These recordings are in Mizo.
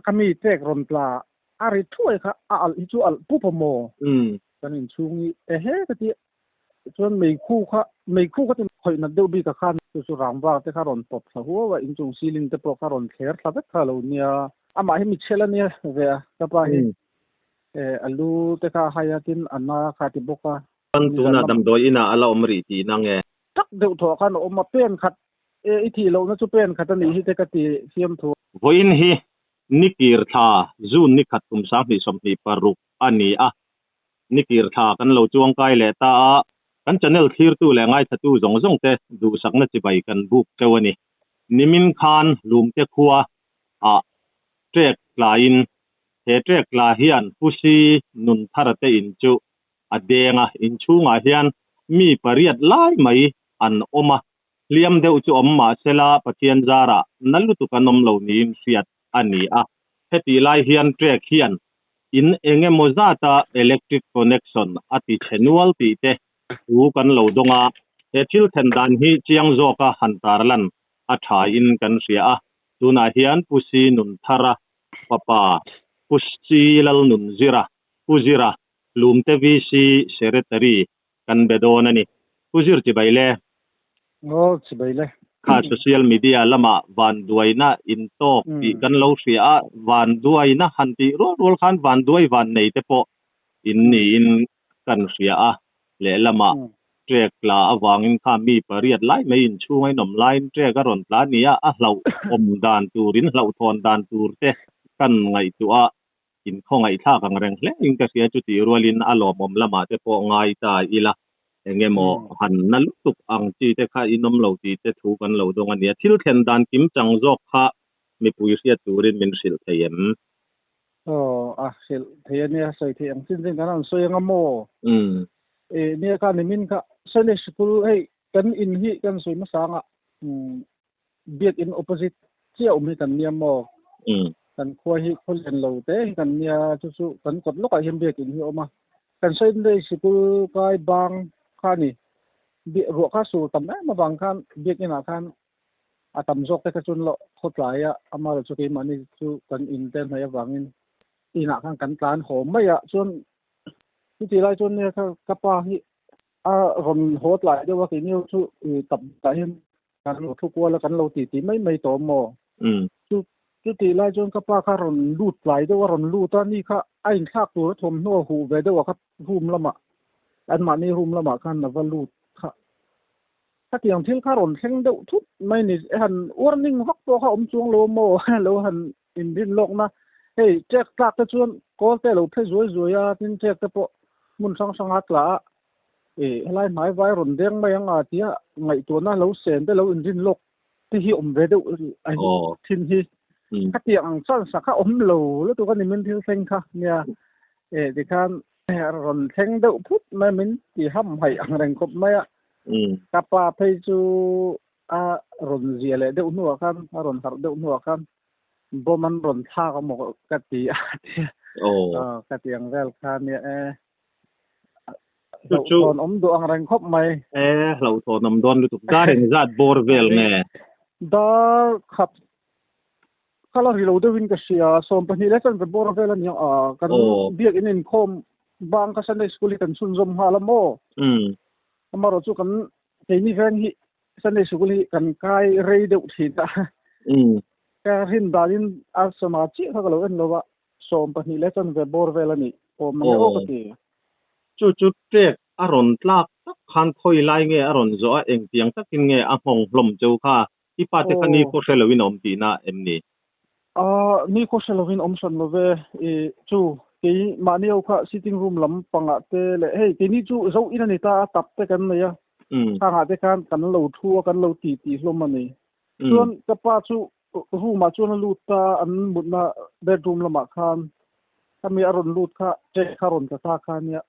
Kami tek rawn tla a ri thuai kha a alh hi chu alh pup a maw? Kan inchhung hi ehe ka ti chuan meikhu kha meikhu ka ti khawih nat deuh bik a khan chu chu rangva te kha rawn pawp thla huau a inchung ceiling te pawh kha rawn thler thla vek kha a lo nia. Amah hi mitchhel a nia ve a ka pa hi a lu te kha a hai a tin a na kha a ti bawk a. Chuan tunah damdawi inah a la awm rih tihna nge? Tak deuh thawh khan a awm a pen khat E, i thih lohna chu pen khat a nih hi te ka ti fiamthu. Vawiin hi Nikir thla June ni khat kum 2026 a ni a, Nikir thla kan lo chuangkai leh ta a, kan channel thlirtu leh ngaithlatu zawng zawng te duhsakna chibai kan buk teuh a ni. Nimin khan Lumte khua ah trek tlaiin he trek tla hian Pusi Nunthara te in chu a deng a, inchhungah hian mi pariat lai mai an awm a, Hliam deuh chu awm mah sela Pathian zarah na lutuk an awm lo niin hriat a ni a. Hetih lai hian trek hian in eng emaw zata electric connection a ti chhe nual tih te thu kan lo dawng a, he thil thlen dan hi chiang zawka han tarlan a tha in kan hria a. Tunah hian Pu Si Nunthara fapa Pu Si Lalnunzira, Pu Zira, Lumte VC Secretary kan be dawn a ni. Pu Zir chibai le. Aw chibai le. Kha social media lamah vanduaina in tawk tih kan lo hria a, vanduaina han tih rual rual khan vanduai van nei te pawh in niin kan hria a, lehlamah trek tla avangin kha mi pariat lai mai inchhunga in awm laiin trek a rawn tla a ni a, a hlauhawm dan tur in hlauhthawn dan tur te kan ngaihtuah a. In khawngaihthlak ang reng hle in ka hria chutih rualin a lawmawm lamah te pawh ngai ta ila eng emaw han na lutuk ang chi te kha in awm lo tih te thu kan lo dawng a nia. Thil thlen dan kim chang zawk kha mipui hriat turin min hrilh thei em? Aw, a hrilh thei a nia, sawi theih ang chin chin kan han sawi anga maw? E, nia kha nimin kha Sunday Sikul hei kan in hi kan sawi hmasa anga biakinn opposite chiah awm hi kan nia maw? Kan khua hi khaw lian lo te hi kan nia chu chu kan kawt lawkah hian biakinn hi a awm a. Kan Sunday sikul kai bang kha a ni. Ruah kha sur tam em avang khan biakinn ah khan a tam zawk te kha chuan loh khaw tlai a, amaherawhchu chu keimahni chu kan in te hnaih avangin inah khan kan tlan haw mai a. Chuan chutih lai chuan nia kha ka pa hi a rawn haw tlai deuh a keini ho chu tap tah hian Kan lo thu kual a, kan lo titi mai mai tawh maw? Chu chutih lai chuan ka pa kha rawn lut tlai deuh a rawn lut a, ni kha a inthlak tur a thawmhnaw a huh ve deuh a kha room lamah anmahni room lamah khan a va lut kha. Khatiang thil kha rawn thleng deuh thut mai ni, han warning vak pawh kha awm chuang lo maw? Lo han inrin lawkna hei ṭek tlak te chuan kawl te a lo phe zuai zuai a, tin ṭek te pawh hmun hrang hranga tla a. E helai hmai vai rawn deng mai ang a tia ngaihtuahna lo sen te lo inrin lawk te hi awm ve deuh a hi thin hi khatiang ang chance a kha awm lo lutuk a ni min thil thleng kha nia e tikhan rawn thleng deuh phut mai min ti ham haih ang reng khawp mai a ka pa phei chu a rawn zia leh deuh hnuah khan a rawn harh deuh hnuah khan bomb an rawn thlak a maw ka ti a tia ka ti ang vel kha nia e Hlauhthawn awm duh ang reng khawp mai. E, hlauhthawn awm dawn lutuk. Dar engzat bawr vel nge? Dar khat ka la ri lo deuhin ka hria. 12 leh chanve bawr vel a ni ang a. Kan biakinn inkhawm bang kha Sunday School hi kan chhunzawm nghal a maw? Amaherawhchu chu kan keini veng hi Sunday School hi kan kai rei deuh thin a. Ka rin danin a sawma chiah kha ka lo en lo a. 12 leh chanve bawr vel a nih awm ang e aw ka ti. Chu chu ṭek a rawn tlak tak khan khawi lai nge a rawn zawh a, engtiang takin nge a nghawng hlawm cheu kha? I pa te kha ni khaw hre loin a awm tihna em ni? Ni khaw hre loin awm hran lo ve. I chu kei mahni ho kha sitting room lam pangah te leh hei keini chu zo in a ni ta a, tap te kan nei a, khangah te khan kan lo thu a, kan lo ti tih hlawm a ni. Chuan ka pa chu room ah chuan a lut ta an mutna bedroom lamah khan khami a rawn lut kha check kha rawn tla ta kha ania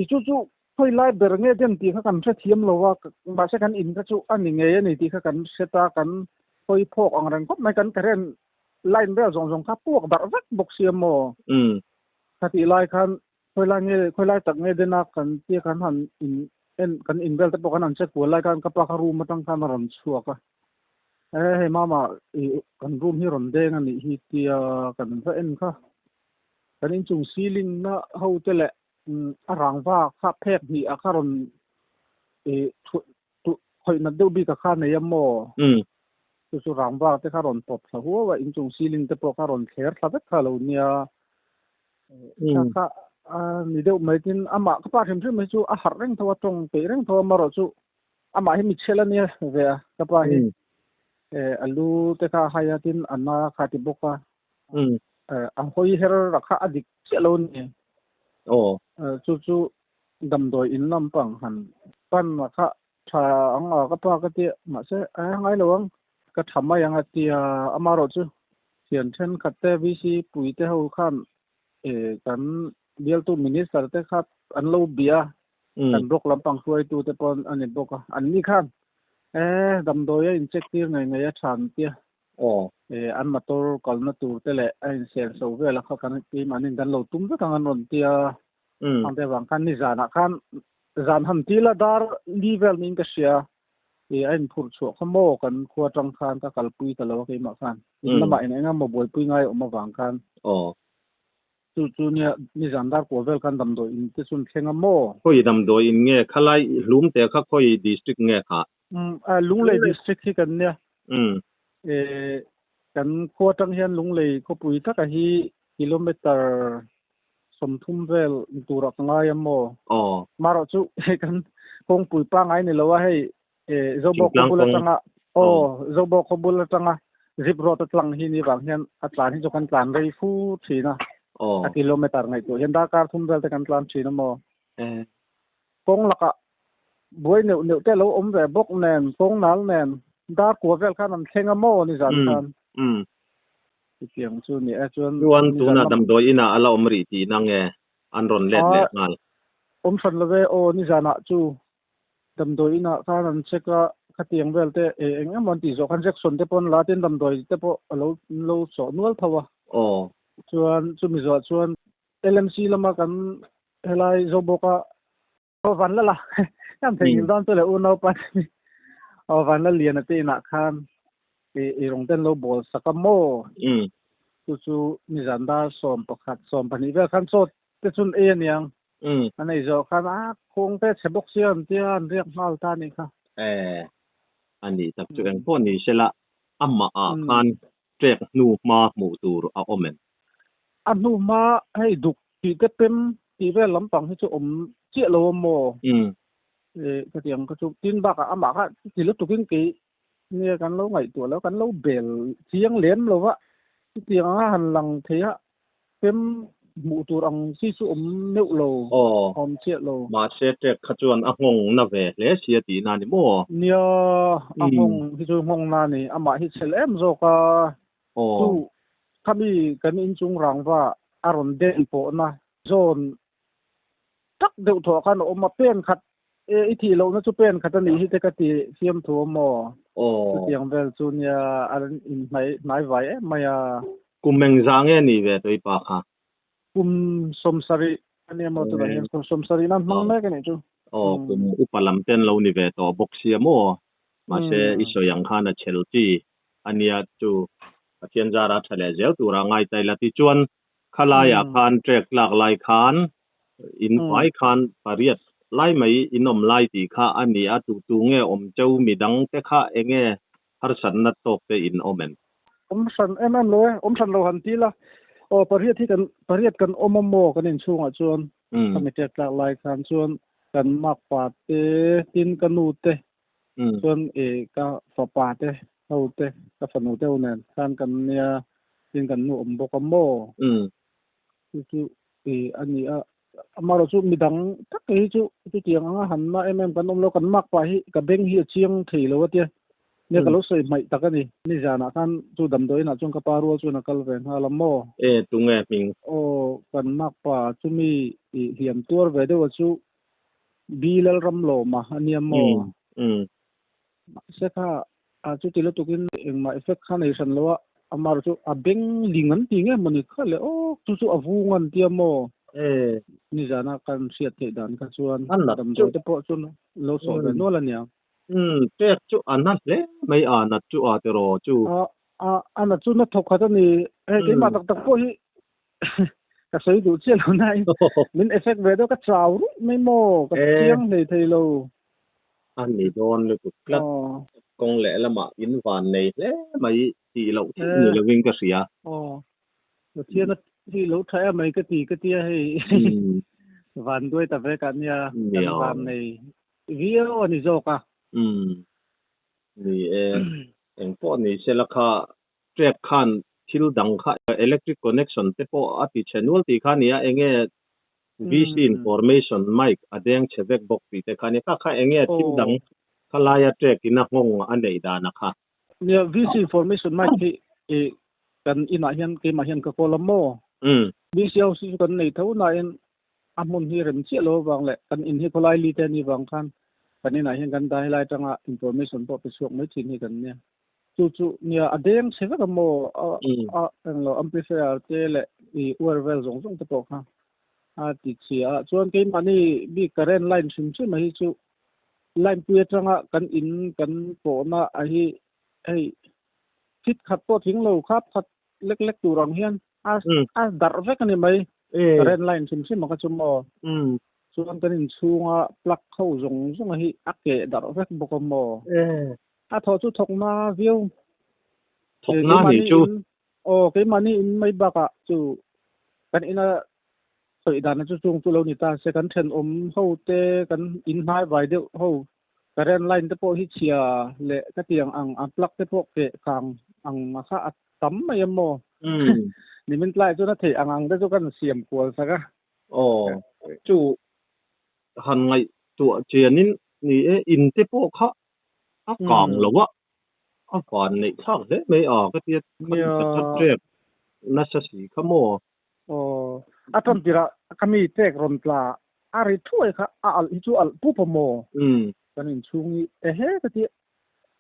i chu chu khawi lai ber nge den tih kha kan hrethiam lo a mahse kan in kha chu a ni ngei a ni tih kha kan hre ta kan hawi phawk ang reng khawp mai kan current line vel zawng zawng kha puak darh vek bawk sia maw khatih lai khan khawi lai nge khawi lai tak nge den a kan tia kan han in en kan in vel te pawh kan han check kual lai khan ka pa kha room atang khan a rawn chhuak a. E hei mama i kan room hi rawn deng a nih hi tia kan va en kha. Kan inchung ceiling na ho te leh a rangva kha phek hnih ah kha rawn i khawih nat deuh bik a kha nei a maw? Chu chu rangva te kha rawn pawp thla huau a, inchung ceiling te pawh kha rawn thler thla vek kha a lo nia. Kha kha a ni deuh mai tin amah ka pa hrim hrim hi chu a harh reng tho a, tawng peih reng tho a, amaherawh chu amah hi mitchhel a nia ve a ka pa hi. A lu te kha a hai a tin a na kha a ti bawk a. A hawi her a kha a dik chiah lo a ni. Chu chu damdawi in lampang han pan a kha tha ang a ka pa ka tia mahse a ngai lo ang ka tha mai ang a tia amaherawh chu thian thenkhat te VC pui te ho khan kan bialtu minister te kha an lo bia kan block lampang hruaitu te pawh a ni bawk a an ni khan e damdawi a in check tir ngei ngei a tha an tia an motor kalna tur te leh a insen so vel a kha kan keimahni in kan lo tum vek ang an rawn tia ang te vang khan nizanah khan zan han ti la dar li vel niin ka hria e a inphurh chhuah kha maw kan khua atang khan ka kalpui ta lo a keimah khan in lamah eng eng emaw buaipui ngai awm avang khan chu chu nia nizan dar kuah vel khan damdawi in te chu an thleng a maw. Khawi damdawi in nge khalai hlum te kha khawi district nge kha? Lunglei district hi kan nia. Kan khua atang hian Lunglei khawpui taka hi kilometer 30 vel turah ka ngai a maw? Marawh chu hei kan kawngpui pangai ni lo a hei Zobawk khaw bul atanga aw Zobawk khaw bul atanga zip road a tlang hi ni vang hian a tlan hi chu kan tlan rei fu thin a. A kilometer ngaihtuah hian darkar thum vel te kan tlan thin a maw? Kawng lakah buai neuh neuh te a lo awm ve bawk nen, kawng nal nen, dar kua vel khan an thleng a maw nizan khan? Chutiang chu ni e, chuan Chuan tuna damdawi inah a la awm rih tihna nge an rawn let leh nghal? Awm hran lo ve, aw nizanah chu damdawi inah khan an check a, khatiang vel te eng emaw an tih zawh khan injection te pawh an la a, tin damdawi te pawh a lo lo chawh nual tho a. Chuan chumi zawh chuan LMC lama kan helai Zobawka Aw Vanlala kan theihnghilh dawn chu le unau pa aw Vanlaliana te inah khan i rawng ten lo bawl sak a maw? Chu chu nizan dar 11 12 vel khan chaw te chun ei aniang. A nei zawh khan a khawng te chhe bawk sia an tia an riak nghal ta anih kha. E a nih tak chu eng pawh ni sela amah ah khan trek hnu hma hmuh tur a awm em? A hnu hma hei duk tih te pem tih vel lampang hi chu awm chiah lo a maw? Ka ti ang kha chu tin bakah amah kha ti lutukin kei nia kan lo ngaihtuah lo kan lo bel chiang lem lo va chutiang anga han lang thei a pem hmuh tur ang chi chu awm meuh lo awm chiah lo. Mahse trek kha chuan a nghawng na ve hle sia tihna a ni maw? Nia a nghawng hi chu nghawng na a ni amah hi chhel em zawk a chu khami kan inchung rangva a rawn den pawhna zawn tak deuh thawh khan a awm a pen khat e i thih lohna chu pen khat a nih hi te ka ti fiam thu a maw? Chutiang vel chu nia a in hnai hnai vai em mai a. Kum engzah nge ni ve Toipa kha? Kum 70 a nia maw tunah hian kum 70 nan hmang mek a nih chu. Aw kum upa lam ten lo ni ve tawh bawk sia maw? Mahse i sawi ang khan a chhel chi a nia chu Pathian zara tha leh zel tura ngai ta ila tichuan Khalaiah khan trek tlak lai khan in fai khan pariat lai mai in awm lai tih kha a ni a, tu tu nge awm cheu midang te kha enge harsatna tawk te in awm em? Awm hran em em lo e, awm hran lo han ti la, aw pariat hi kan pariat kan awm a maw kan inchhungah chuan khami trek tlak lai khan chuan kan makpa te tin ka nu te chuan e ka fapa te ho te ka fanu te ho nen khan kan nia tin kan nu awm bawk a maw chu chu e a ni a amaherawh chu midang tak hi chu chutiang anga han na em em kan awm lo kan mak pah hi ka beng hi a chiang thei lo a tia nia ka lo sawi hmaih tak a ni nizanah khan chu damdawi inah chuan ka pa rual chuan a kal ve nghal a maw e tunge hming aw kan mak pa chumi hliam tuar ve deuh a chu Bi Lalramlawma a nia maw? Mahse kha a chuti lutukin engmah effect kha nei hran lo a, amah chu a beng ling an ti nge mawni kha le aw chu chu a vung an tia maw? Nizana kan hriat theih dan kha chuan damdawi te pawh chu lo sawh ve nual a nia. Um tek chu a na hle mai a nat chu a tiraw chu. A a a nat chu na thawk khat a ni. Hei keimah tak tak pawh hi ka sawi duh chiah lo nain min effect ve deuh ka chau ruih mai maw ka chiang hlei thei lo. A ni dawn lutuk tlat. Kawng leh lamah in van nei hle mai tih loh theih ni lovin ka hria. Aw Pathian a hi lo tha em mai ka ti ka tia hei van duai ta vek ah nia kan van nei viau a ni zawk a. Umm ni e engpawh ni sela kha trek khan thil dang kha electric connection te pawh a ti chhe nual tih kha nia enge VC information mic a deng chhe vek bawk tih te kha nia kha kha enge thil dang khalaia trek in a nghawng a neih dan a kha. Nia VC information mic hi i kan inah hian keimah hian ka call a maw? VC house hi chu kan nei tho nain a hmun hi rem chiah lo avang leh kan in hi khawlai li te a nih vang khan kan inah hian kan dah helai atanga information pawh pe chhuak mai thin hi kan nia. Chu chu nia a deng chhe vek a maw a englo amplifier te leh i wire vel zawng zawng te pawh kha a ti chhia a. Chuan keimahni bik current line hrim hrim a hi chu Line pui atanga kan in kan pawhna a hi hei thit khat pawh tling lo khap khat lek lek tur ang hian a a darh vek a ni mai. Current line hrim hrim a kha chu maw. Chuan kan inchhunga plug ho zawng zawng a hi a keh darh vek bawk a maw. A thawh chu thawk na viau. Thawk na ni chu. Aw keimahni in mai bakah chu kan ina Sawi dan chu chung chu lo ni ta se kan thenawm ho te kan in hnai vai deuh ho current line te pawh hi chhia leh ka tiang ang a plug te pawh keh kang ang a kha a tam mai em maw nimin tlai chuan a theih ang ang te chu kan siam kual sak a. Aw chu han ngaihtuah chianin ni e in te pawh kha a kang lo a a van neih thlak hle mai a ka tia khan ka chat rep nasa si kha maw. Aw, a tan tirah ka mi tek rawn tla a ri thuai kha a alh hi chu alh pup a maw? Kan inchhung hi ehe ka ti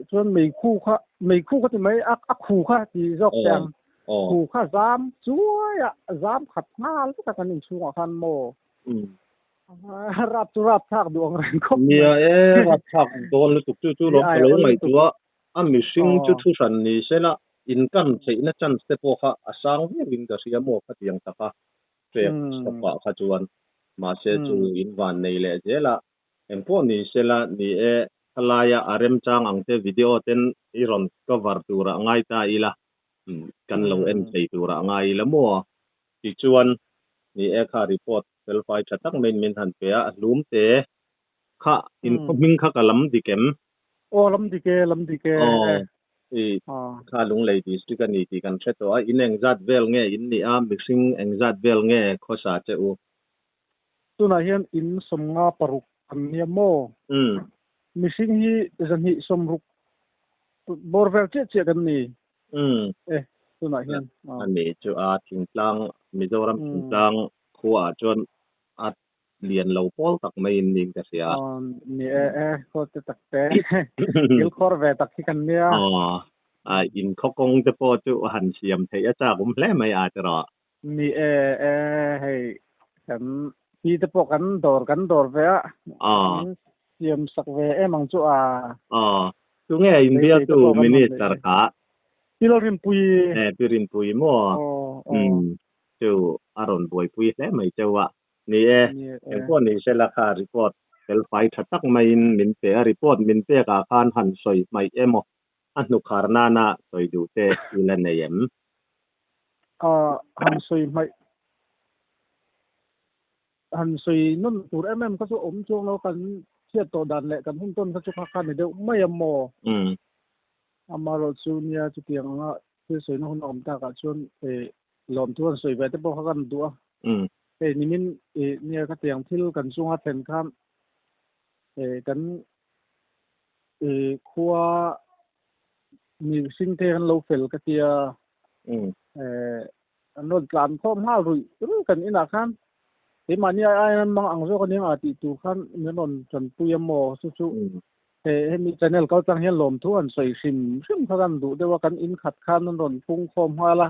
chuan meikhu kha meikhu ka ti mai a a khu kha ti zawk te ang khu kha zam chuai a zam khat nghal vek a kan inchhungah khan maw? Rap chu rap thlak duh ang reng khawp mai. Nia e, rap thlak dawn lutuk chu chu lawm ka lo ngaihtuah. A mihring chu thu hran ni sela inkan theihna chance te pawh kha a sang viau in ka hria maw khatiang taka trek stop ah kha chuan mahse chu in van nei leh zel a engpawh ni sela ni e khalaia a remchang ang te video ten i rawn cover turah ngai ta ila kan lo en thei turah ngai ila maw tichuan ni e kha report felfai tha tak maiin min han pe a a hlum te Kha in khaw hming kha ka lam dik em? Aw lam dik e, lam dik e. Aw i kha Lunglei district a ni tih kan hre tawh a, in engzat vel nge in nih a, mihring engzat vel nge khawsa che u? Tunah hian in 56 an nia maw? Mihring hi 260 bawr vel chiah chiah kan ni e tunah hian. A ni chu a thingtlang Mizoram thingtlang khuaah chuan a lian lo pawl tak mai in niin ka hria. Aw ni e e khaw te tak te thil khawr ve tak hi kan nia. Aw a in khaw kawng te pawh chu han siam theih a chak awm hle mai a tiraw. Ni e e hei kan pi te pawh kan dawr kan dawr ve a. Aw. Siam sak ve em ang chu a. Aw tunge in bialtu minister kha. Pi Lalrinpuii. E Pi Rinpuii maw. Aw aw. Chu a rawn buaipui hle mai cheu a. Ni e, engpawh ni sela kha report felfai tha tak maiin min pe a, report min pek ah khan han sawi hmaih emaw a hnukhar nana sawi duh te i la nei em? Han sawi hmaih, han sawi nawn tur em em kha chu awm chuang lo, kan chhiat tawh dan leh kan hun tawn kha chu kha kha ni deuh mai a maw? Amaherawh chu nia chutiang anga thil sawina hun a awm takah chuan lawmthu an sawi ve te pawh kha kan duh a. Hei nimin ih nia ka tiang thil kan chunga thlen khan kan ih khua mihring te kan lo fel ka tia an rawn tlan khawm nghal ruih ruih kan inah khan keimahni ai aiin an mang ang zawk aniang a tih tur khan min rawn tanpui a maw chu chu He hemi channel kal tlang hian lawmthu an sawi hrim hrim kha kan duh deuh a, kan in khat khan an rawn pung khawm nghal a,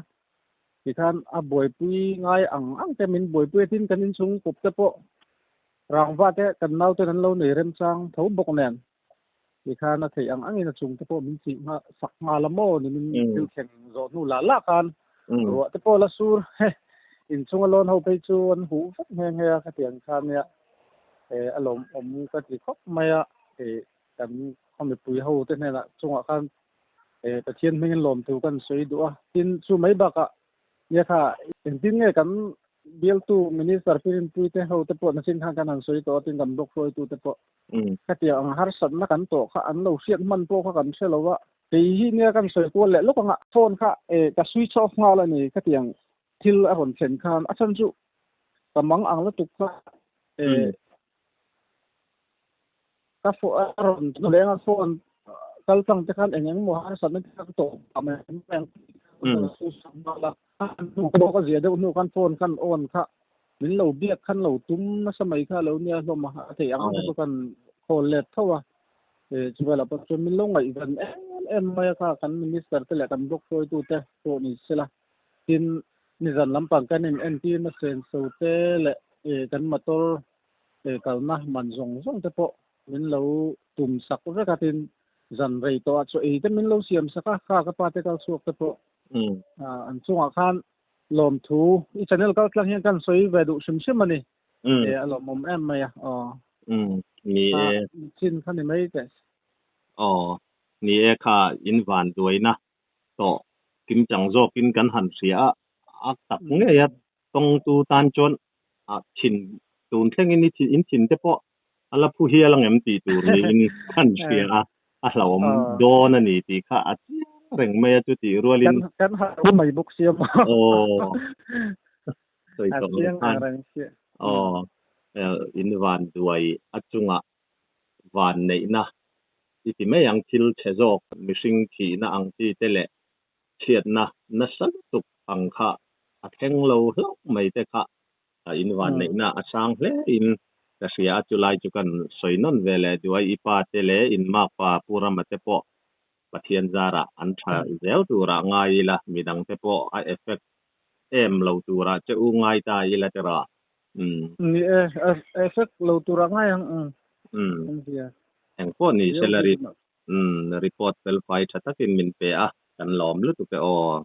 tikhan a buaipui ngai ang ang te min buaipui a, tin kan inchhung kup te pawh rangva te kan nauten an lo nei remchang tho bawk nen. Tikhan a theih ang angin a chung te pawh min chih nghal sak nghal a maw ni min thil thleng zawh hnu lah lah khan ruah te pawh la sur he inchunga lawn ho phei chu an huh vek nghe nghe a khatiang khan nia a lawmawm ka ti khawp mai a kan khaw mipui ho te hnenah chungah khan Pathian hmingin lawmthu kan sawi duh a tin chu mai bakah Nia kha, engtin nge kan bialtu Minister Firinpui te ho te pawh nachin khan kan han sawi tawh a, tin kan block hruaitu te pawh khatiang ang harsatna kan tawh kha an lo hriat hman pawh kha kan hre lo a, kei hi nia kan sawi kual leh lawk anga phone kha ka switch off nghal a ni khatiang thil a rawn thlen khan a chhan chu ka mang ang lutuk kha ka a rawn leng a phone kal tlang te khan eng eng maw harsatna te kha tawh pah mai mai ang a ka zia deuh hnu khan phone khan on kha min lo biak khan lo tum nasa mai kha lo nia hlawm a a theih ang ang te kan call let tho a chuvelah pawh chuan min lo ngaihven em em mai a kha kan minister te leh kan block hruaitu te pawh ni sela tin nizan lampang kan in entir na senso te leh kan motor kalna man zawng zawng te pawh min lo tum sak vek a tin zan rei tawh ah chaw ei te min lo siam sak a kha ka pa te kal chhuak te pawh an chungah khan lawmthu i channel kal tlang hian kan sawi ve duh hrim hrim a ni a lawmawm em mai a aw ni e chin kha ni mai teh aw ni e kha in van duaina tawh kim chang zawkin kan han hria a a tak ngei a tawngtu tan chuan a thin tun thlengin i thin in thin te pawh a la phu hial ang em tih tur niin kan hria a, a hlauhawm dawn a ni tih kha a chiang reng mai a chutih rualin Kan harh mai bawk sia maw. Aw sawi tawh lo khan aw in van duai a chungah van neihna i ti mai ang thil chhe zawk mihring thihna ang chi te leh chhiatna nasa lutuk ang kha a thleng lo hlauh mai te kha a invanneihna a sang hle in ka hria a, chulai chu kan sawi nawn ve leh duai i pa te leh in makpa Pu Rama te pawh Pathian zarah an tha zel turah ngai ila midang te pawh a effect em lo turah che u ngai ta ila tiraw umm. Ni e, effect lo turah ngai ang umm. Engpawh ni sela ri. Umm report fel fai tha takin min pe a, kan lawm lutuk e aw.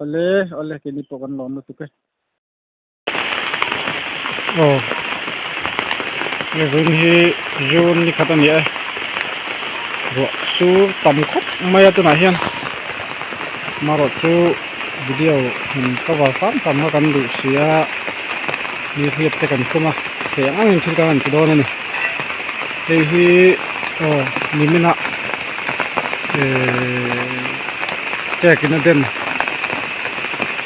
Awle, awle keini pawh kan lawm lutuk e. Aw, hei vawiin hi June ni khat a ni e, ruah sur tam khawp mai a tunah hian amaherawh chu video han cover hram hram kha kan duh si a, mi hriat te kan tum a, thei ang angin thil kan han ti dawn a ni. Hei hi aw nimin ah ehh cake in a den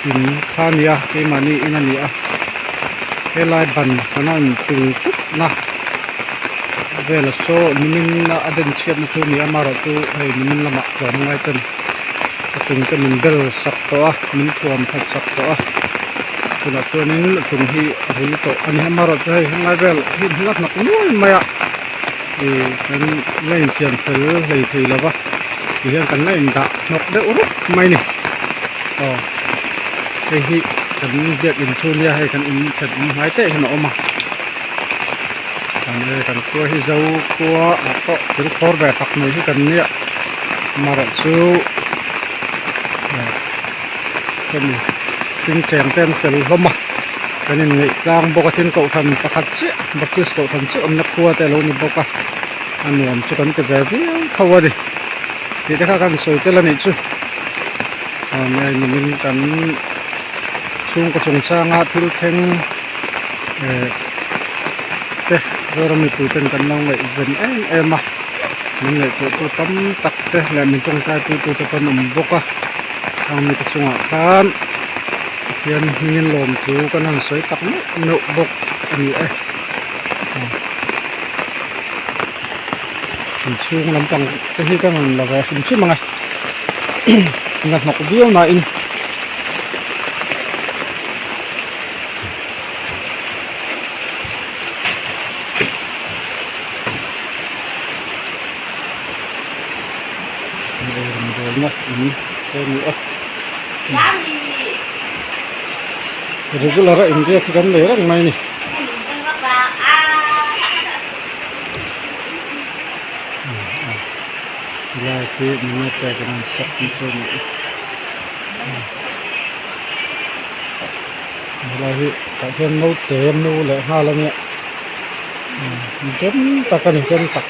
in kha a ni a keimahni in a ni a helai ban kan a in tung chut na vel a saw nimin a a den chhiat na chu a ni a amaherawh chu hei nimin lamah tlawm ngai ten a chung te min bel sak tawh a min thuam khat sak tawh a chutah chuanin a chung hi a hul tawh a ni amaherawh chu hei helai vel hi hla hnawk nuai mai a ih kan la inthiam fel hlei thei lo va ti hian kan la indah hnawk deuh rup mai a ni aw hei hi kan biak in chu nia hei kan in that in hmai teh hian a awm a kan khua hi zo khua ah pawh thil khawr ve tak mai hi kan nia. Amaherawh chu hemi thing cheng te an fel hlawm a kan inngeih tlang bawk a tin kohhran pakhat chiah baptist kohhran chiah awmna khua te alo ni bawk a a nuam chu kan ti ve viau tho a ni tih te kha kan sawi tel a nih chu nimin kan chhungkaw chungchanga thil thleng eh te Zoram mipui ten kan lo ngaihven em em a. Min ngaihtuahtu tam tak te leh min tawngtaipui tu te pawh an awm bawk a khang mite chungah khan Pathian hmingin lawmthu kan han sawi tak meuh meuh bawk a ni e inchhung lampang te hi ka rawn la ve hrim hrim ang e la hnawk viau nain. Rawngbawlna in te a ni a regular a inbiak hi kan nei reng mai a ni. Helai khi miniature kan han sak ang chu a ni helai hi tah hian naute mu leh nghal a nia rem tak a ni rem tak.